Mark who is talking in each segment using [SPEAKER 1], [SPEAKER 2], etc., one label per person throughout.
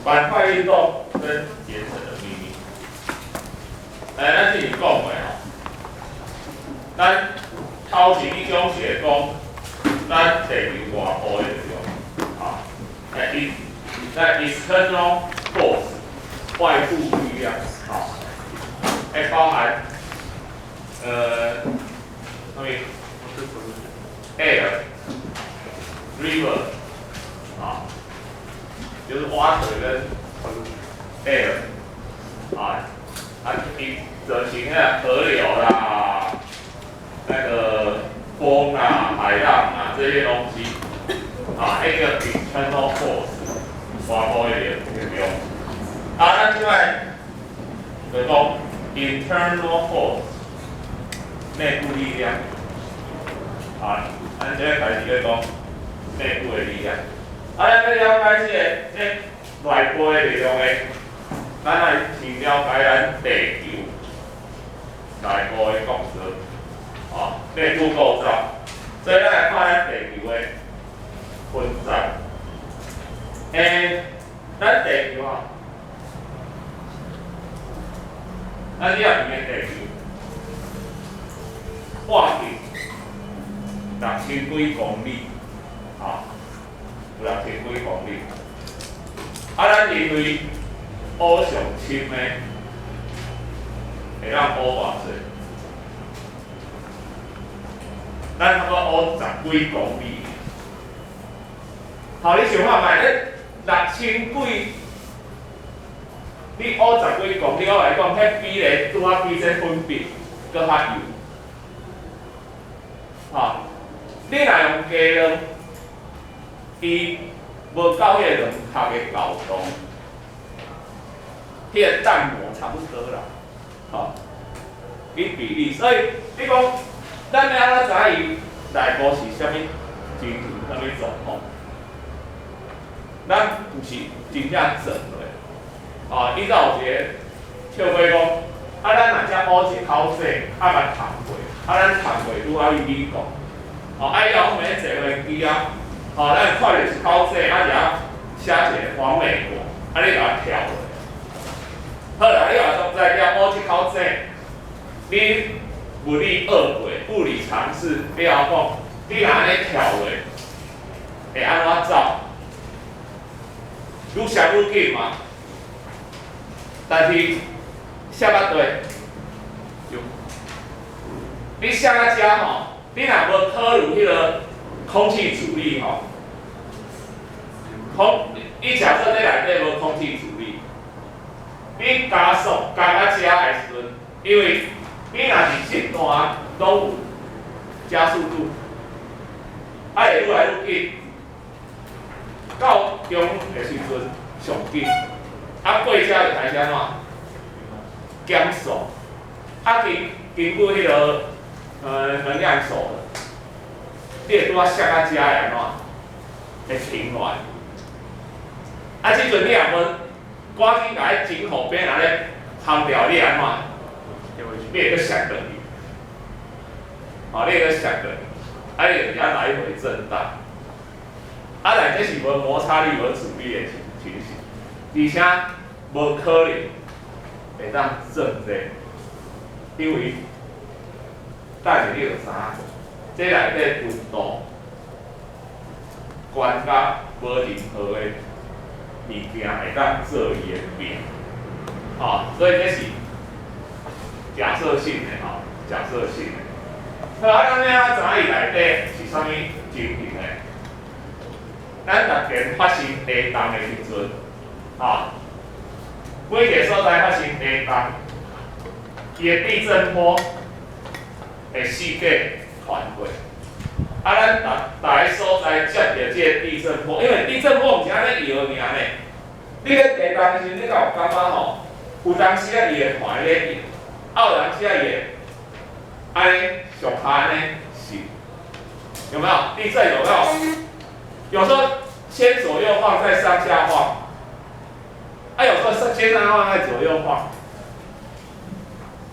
[SPEAKER 1] 板塊運動跟岩層的秘密。來，咱之前講過吼，咱頭前一種是咧講咱地球外部的力量，啊，來伊來 external force 外部力量，啊，會包含啥物 air、river，啊，就是 water 跟 air，啊，啊，伊就像那河流啦，那個風啊、海浪啊這些東西，啊，彼個 external force 外部的力量。啊，咱這擺就講 internal force 內部力量。啊，咱這擺開始咧講內部的力量。啊，咱欲了解這個這內部的力量的，咱愛先了解咱地球內部的構造，啊，內部構造。所以咱來看咱地球的分層。咱地球啊，咱這邊的地球，半徑六千幾公里，啊，有六千幾公里。啊，咱認為烏上深的會當烏偌濟？咱差不多烏十幾公里。好，你想看覓？你六千幾，你烏十幾公里，我來講，彼比例拄仔比這粉筆閣較幼。吼，你若用雞卵，伊無夠彼個卵殼的厚度，彼個蛋膜差不多啦，吼，以比例，所以你講，咱欲按怎知影伊內部是啥物情形、啥物狀況？咱毋是真正鑽落，哦，以前有一個笑話講，啊，咱若遮挖一口井，啊，捌探過，啊，咱探過拄仔去美國，哦，啊，以後阮們坐飛機啊，吼，咱看著一口井，啊，遐寫一個黃美國，啊，你共它跳落。好啦，你若所在遐挖這口井，你物理學過，物理常識，你曉講，你若按呢跳落，會按怎走？愈摔愈緊嘛。但是摔啊對，你摔到遮吼，你若無考慮彼個空氣阻力吼，空，你假設這內底無空氣阻力，你加速加到遮的時陣，因為你若是這段攏有加速度，啊會愈來愈緊，到中的時陣上緊，啊過遮就開始按怎減速，啊根據彼個能量守恆，你會拄仔摔到遮會按怎？會停落來。啊，這陣你若無趕緊共彼井口邊仔咧烘掉，你會按怎？你會閣摔轉去。哦，你會閣摔轉去，啊，你就佇遐來回震盪。啊，但這是無摩擦力、無阻力的情形，而且無可能會當鑽這個，因為等下你就知影，這內底溫度懸甲無任何的物件會當做伊的變，吼，所以這是假設性的吼，假設性的。好，啊，咱欲按怎知伊內底是啥物情形呢？咱逐年發生地動的時陣，吼，每一個所在發生地動，伊的地震波會四界傳過。啊，咱逐逐个所在接著這個地震波，因為地震波毋是按呢搖爾呢。你咧地動的時陣，你敢有感覺吼？有當時啊，伊會緩咧搖，啊有當時啊，伊會按呢上下按呢閃，有沒有？地震有沒有？有時候先左右晃，再上下晃。啊，有時候是先上下晃，再左右晃。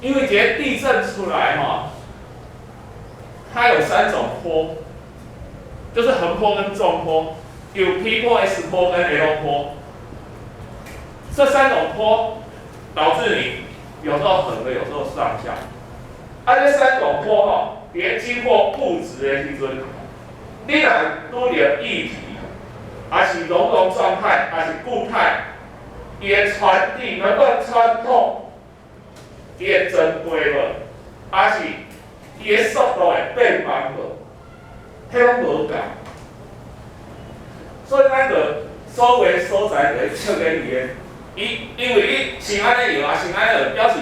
[SPEAKER 1] 因為這個地震出來吼，它有三種波，就是橫波跟縱波，有 P 波、S 波跟 L 波。這三種波導致你有時候橫的，有時候上下。啊，這三種波吼，佇經過物質的時陣，你若拄著液體，還是熔融狀態，還是固態，伊的傳遞能夠穿透伊的層過無，還是伊的速度會變慢無？彼攏無仝。所以咱就所有所在就咧測咧伊的，伊因為你先按呢搖，啊先按呢搖，表示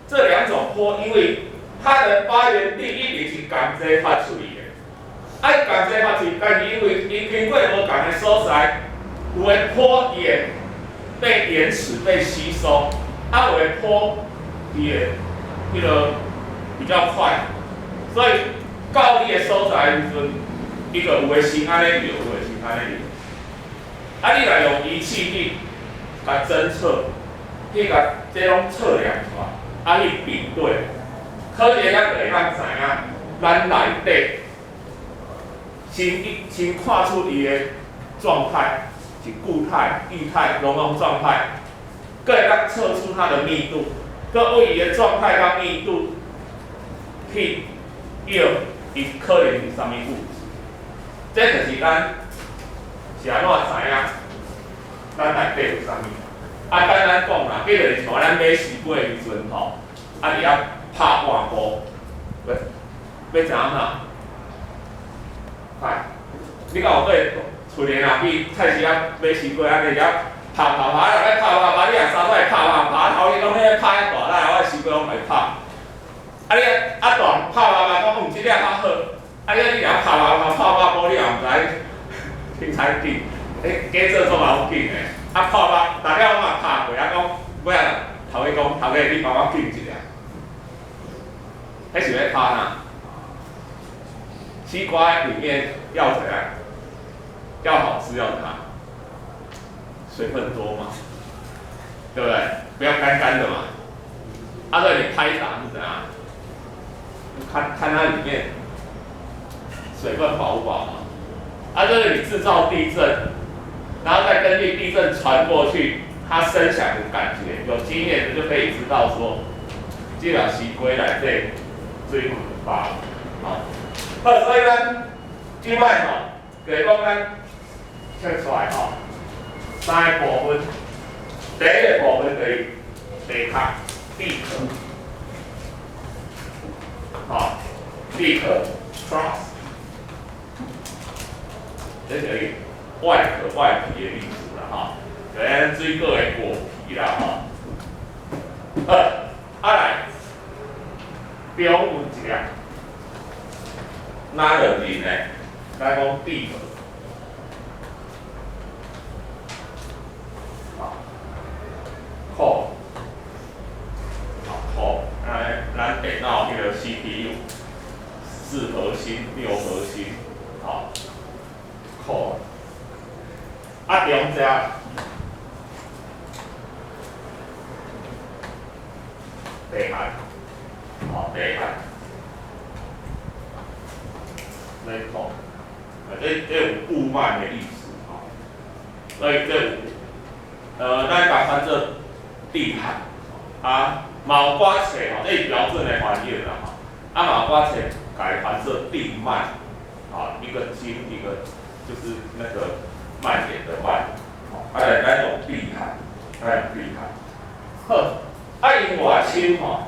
[SPEAKER 1] 這兩種波，因為它的發源地一定是仝齊發出去的。啊，仝齊發出去，但是因為伊經過無仝的所在，有的波伊會被延遲、被吸收，啊，有的波伊會彼個比較快，所以到你的所在的時陣，伊就有的先按呢搖，有的先按呢搖。啊，你若用儀器去共偵測，去共這攏測量出來，啊去比對，可能咱就會當知影，咱內底先先看出伊的狀態是固態、液態、熔融狀態，閣會當測出它的密度，閣為伊的狀態佮密度去臆伊可能是啥物物質，這就是咱是按怎知影咱內底有啥物。啊，簡單講啦，彼就是像咱買西瓜的時陣吼，啊佇遐拍半步，欲欲知影啥？嗨，你敢有對厝裡若去菜市仔買西瓜，啊佇遐拍拍拍，啊咧拍拍拍，你若三擺拍拍拍，頭先攏彼拍遐大力，我的西瓜攏共伊拍。啊你啊大拍拍拍，講嗯，這粒較好，啊你你若拍拍拍拍百步，你也毋知凊彩緊，欸假做做嘛好緊的，啊拍拍，逐了我嘛拍過，啊講尾仔頭家講頭家你幫我緊一下，彼是欲拍啥？西瓜裡面要怎樣？要好吃要啥？水分多嘛，對不對？不要乾乾的嘛。啊，對，你拍打是怎樣？看看它裡面水分飽不飽嘛？啊，這是你製造地震，然後再根據地震傳過去，它聲響的感覺，有經驗的就可以知道說，這粒西瓜內底水分飽。好，好，所以咱這擺吼，就是講咱測出來吼，三個部分，第一個部分就是地殼、地殼，好，地殼 crust，這就是外殼外皮的意思啦，吼，就是咱水果的果皮啦，吼。好，啊來，中有一粒，哪兩字呢？來講地核。好，core，好 core，咱咱電腦彼個 CPU，四核心、六核心，好，core，啊中間地核，好地核，mantle，啊這這有霧幔的意思，吼，所以這有。咱共翻做地毯，啊，嘛有寡冊吼，這是標準的翻譯啦吼，啊嘛有寡冊共伊翻做地幔，啊，一個經一個就是那個蔓延的蔓，啊來咱用地毯，咱用地毯。好，啊𪜶偌深吼，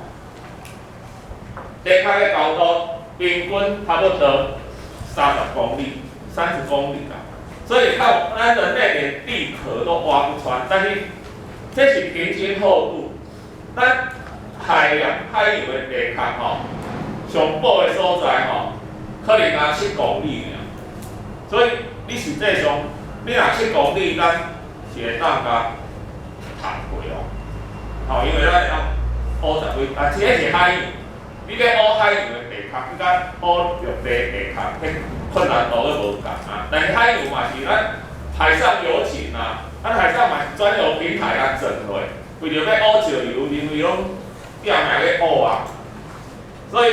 [SPEAKER 1] 地殼的高度平均差不多30公里，30公里啦。所以到咱人類連地殼都挖不穿，但是這是平均厚度。咱海洋海洋的地殼吼，上薄的所在吼，可能焦7公里爾。所以你實際上，你若七公里，咱是會當共探過哦。吼，因為咱會當挖十幾，啊，這是海洋，你欲挖海洋的地殼，你佮挖陸地地殼，彼困難度閣無仝啊。但是海洋嘛是咱海上油井啊，咱海上嘛是專有平台來整落，為著欲挖石油，因為攏拼命咧挖啊。所以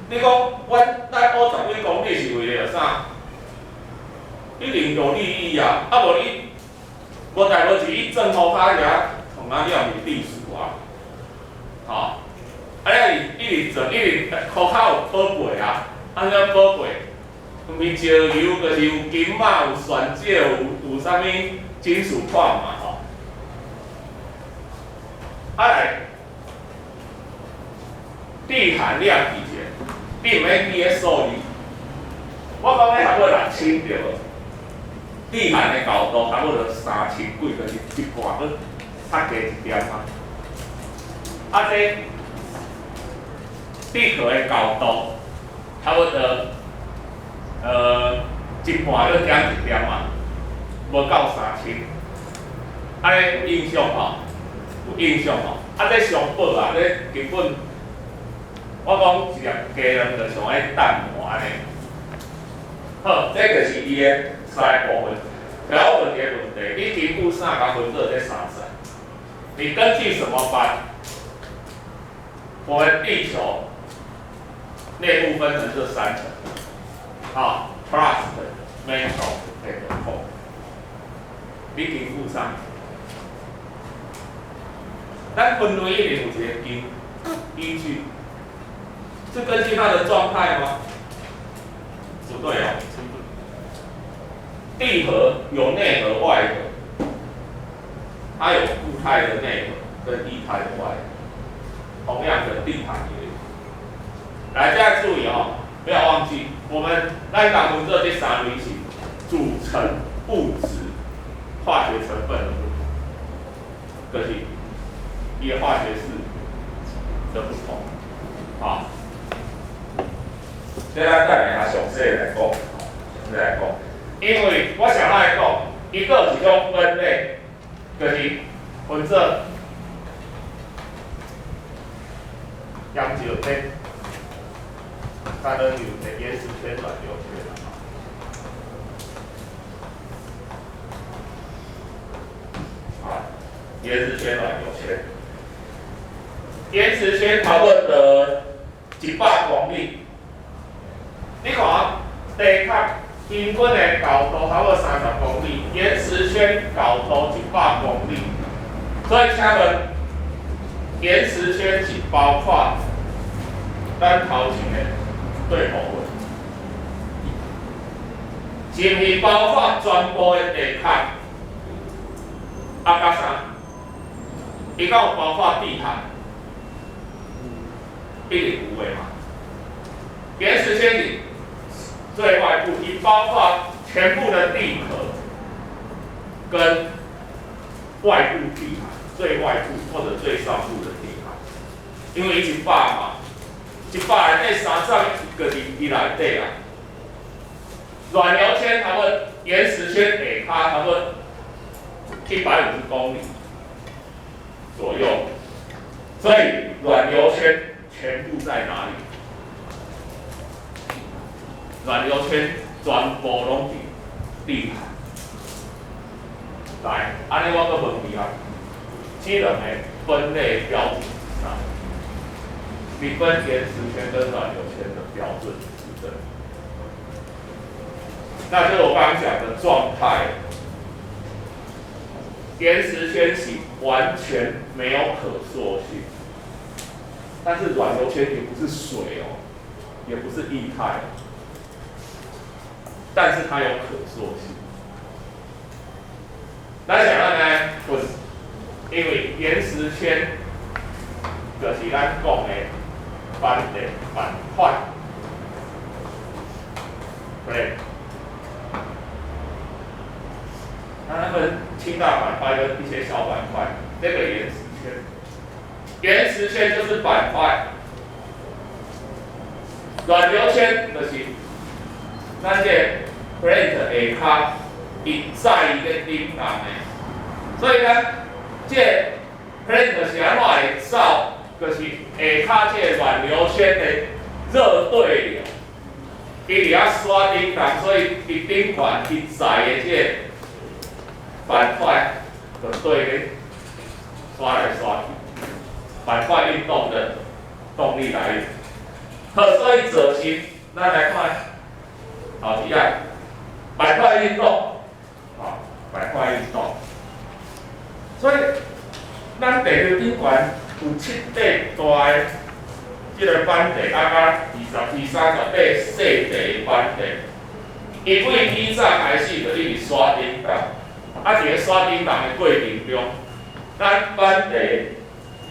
[SPEAKER 1] 你講阮咱挖十幾公里是為著啥？一定有利益啊！啊無你無無代無誌，伊轉塗跤遐，從哪了是地鼠啊？吼，啊了伊一直轉，一直塗跤有寶貝啊，按怎寶貝？毋是石油，就是有金仔，有鑽石，有啥物金屬礦嘛吼。啊來，地含量記者，你毋免記彼數字。我講咧差不多6000對無？地函的厚度差不多3000幾，就是一半閣較低一點啊。啊，這地殼的厚度差不多，一半閣減一點啊，無夠3000。按呢有印象吼？有印象吼？啊，這上薄啊，這根本我講一粒雞卵就像彼蛋膜按呢。好，這就是伊的三個部分。來，我問一個問題：你根據啥共分做這三層？你根據什麼把我們地球內部分成這三層？啊，crust、mantle、and core。你根據啥？咱分類一定有一個根依據，是根據它的狀態嗎？不對哦。地核有內核、外核，它有固態的內核跟液態的外核。同樣的地盤也有。來，大家注意哦，不要忘記，我們來講分做這三類是組成物質化學成分的不同，就是伊的化學式的不同。好，這咱等下較詳細來講，詳細來講。因為我想來講，伊閣有一種分類，就是分做岩石圈、加軟流圈、岩石圈、軟流圈。啊，岩石圈、軟流圈，岩石圈差不多100公里。你看地殼平均的厚度差不多30公里，岩石圈厚度100公里，所以請問岩石圈是包括咱頭前的對部分，是毋是包括全部的地殼？啊，佮啥？伊敢有包括地函？一定有的嘛。岩石圈是最外部，伊包括全部的地殼跟外部地函，最外部或者最上部的地函，因為伊一百嘛，100內底30就是伊內底啊。軟流圈差不多，岩石圈下跤差不多150公里左右，所以軟流圈全部在哪裡？軟流圈全部攏佇地函。來，按呢我閣問你啊，這兩個分類標準是啥？你分岩石圈跟軟流圈的標準是這，那就是我剛剛講的狀態。岩石圈是完全沒有可塑性，但是軟流圈也不是水哦，也不是液態，但是它有可塑性。咱想按呢？不是，因為岩石圈就是咱講的板的板塊，對。那它分七大板塊跟一些小板塊，這個岩石圈，岩石圈就是板塊，軟流圈就是咱這個 plate 下跤，伊載伊咧頂層的，所以咱這個 plate 是按怎會走？就是下跤這個軟流圈的熱對流，伊佇遐刷頂層，所以伊頂懸伊載的這個板塊就對咧刷來刷去，板塊運動的動力來源。好，所以造成咱來看，好，底下板塊運動，好，板塊運動，咱地球頂懸有七塊大的這个板塊，啊，佮22、38細塊的板塊。伊對以早開始就一直徙振動，啊，佇咧徙振動的過程中，咱板塊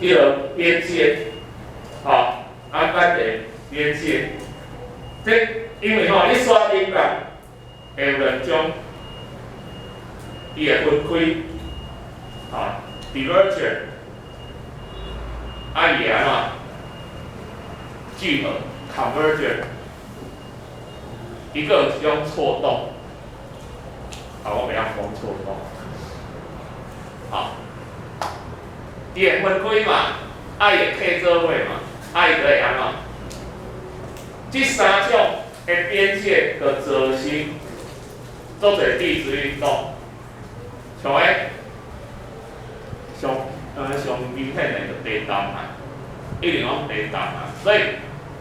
[SPEAKER 1] 彼个邊界，吼，咱板塊邊界，這因為吼，你徙振動會有兩種，伊會分開，吼，divergent，啊，伊會按怎聚合，convergent。伊閣有一種錯動，啊，我袂曉講錯動，好，伊會分開嘛，啊，伊會契做伙嘛，啊，伊閣會按怎？這三種的邊界就造成足濟地質運動，像彼上明顯的就地動啊，一定攏地動啊，所以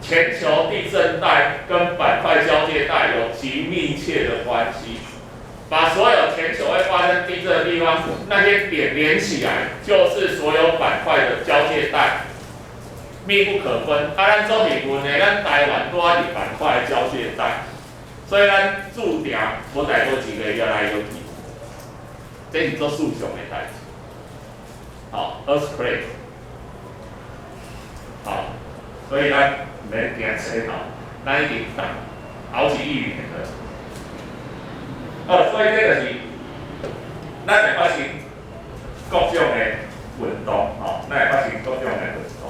[SPEAKER 1] 全球地震帶跟板塊交界帶有極密切的關係，把所有全球會發生地震的地方那些點連起來，就是所有板塊的交界帶，密不可分。啊，咱做幸運的，咱台灣拄仔佇板塊的交界帶，所以咱注定無代無誌會搖來搖去，這是做數學的代誌。好，earthquake，好，所以咱毋免驚這吼，咱已經動好幾億年了。哦，所以這就是咱會發生各種的運動，吼，咱會發生各種的運動。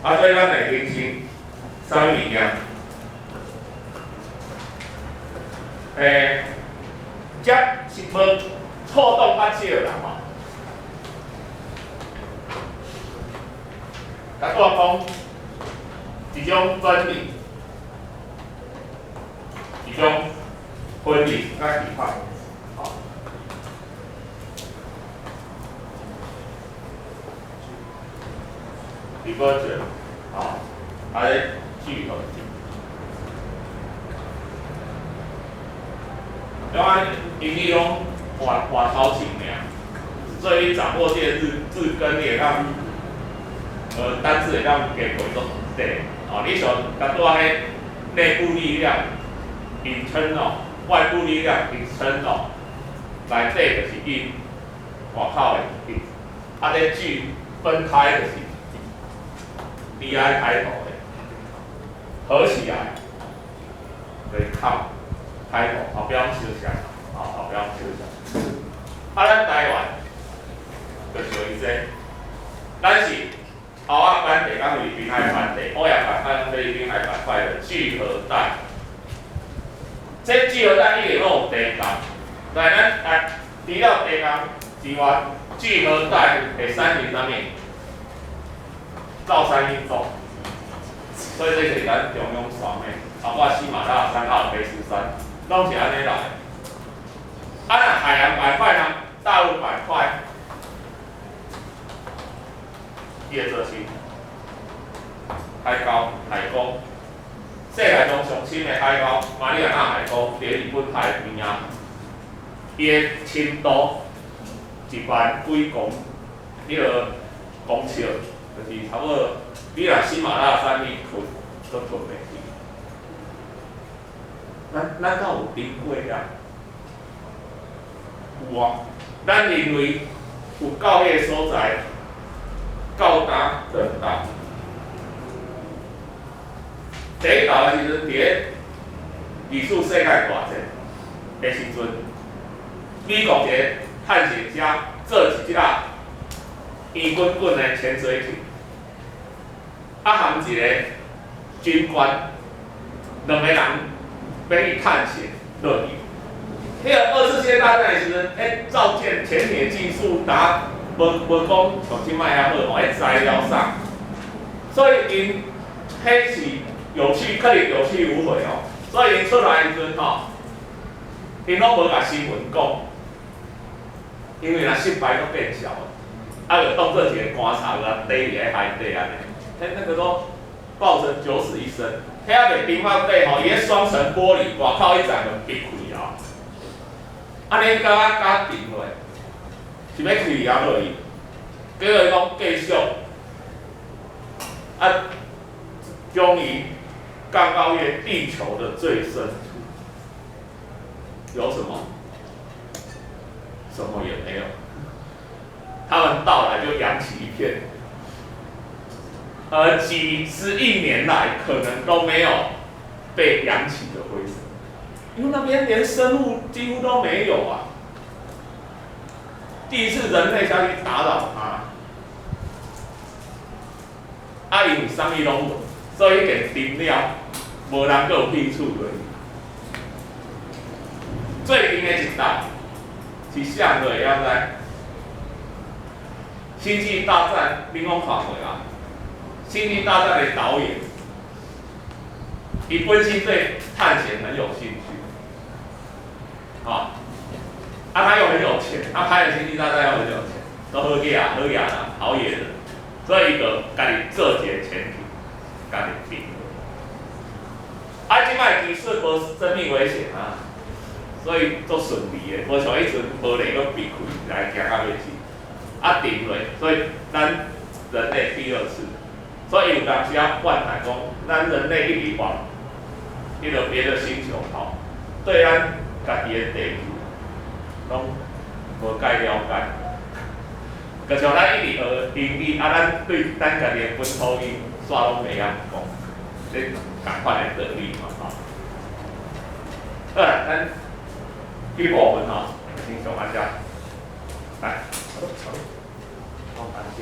[SPEAKER 1] 啊，所以咱會形成啥物物件？這是無錯動較少啦，吼。甲我講，一種分離，一種分離較愉快，吼。divergent，吼，啊咧聚合。因為英語攏換換頭前爾，所以你掌握這個字字根，你會當單字會當加過足濟。哦，你像甲拄仔彼內部力量 internal，外部力量 external，內底就是 in，外口的 in，啊，這聚分開就是 D I 開頭的，合起來就是 com 開頭，後壁攏相像，吼，後壁攏相像。啊，咱台灣就像伊這，咱是歐亞板塊佮菲律賓海板塊，歐亞板塊佮菲律賓海板塊的聚合帶。這聚合帶一定攏有地動，但咱啊，除了地動之外，聚合帶會產生啥物？造山運動。所以這是咱中央山脈，包括喜馬拉雅山、阿爾卑斯山，攏是按呢來的。啊，若海洋板塊呢？大陸板塊，伊會造成海溝、海溝。世界中上深的海溝，馬里亞納海溝，佇日本海邊仔，伊的深度1萬幾公，彼个公尺，就是差不多，你若喜馬拉雅山去吞，都吞袂去。咱敢有沉過啊？有啊，咱認為有到彼个所在，到達兩道。第一道的時陣，佇咧二次世界大戰的時陣，美國一個探險家做一隻仔圓滾滾的潛水艇，啊含一個軍官，兩個人欲去探險落去。彼个二次世界大戰的時陣，彼造艦潛艇技術達無講像這擺遐好吼，彼材料啥，所以𪜶彼是有去，可能有去無回哦。所以𪜶出來的時陣吼，𪜶攏無共新聞講，因為若失敗閣變小，啊，就當做一個棺材，共綴佇咧海底按呢。彼那個都抱著九死一生，彼猶未蒸發底吼，伊彼雙層玻璃外口彼層就閉開啊。按呢敢敢沉落，是欲開遐落去？結果伊講繼續，啊，終於降到迄個地球的最深處，有什麼？什麼也沒有。他們到來就揚起一片，幾十億年來可能都沒有被揚起的灰塵，因為那邊連生物幾乎都沒有啊。第一次人類下去打擾它，啊，因為啥物攏無，所以已經沉了，無人閣有興趣落去。最近的一代是啥會曉知？星際大戰，恁攏看過啊？星際大戰的導演，伊本身對探險很有興趣，啊，啊他又很有錢，他拍的星際大戰又很有錢，都好額好額啦，好野人，所以伊就家己做一個潛艇，家己沉。啊，這擺技術無生命危險啊，所以足順利的，無像彼陣玻璃閣閉開來驚到欲死。啊，沉落，所以咱人類第二次，所以有當時啊，怨嘆講，咱人類一直往彼個別的星球跑，對咱家己的地球攏無蓋了解。就像咱一直學英語，啊，咱對咱家己的本土語煞攏袂曉講，這仝款的道理嘛，吼。好啦，咱這部分吼，先上到遮，來，好，好，安靜。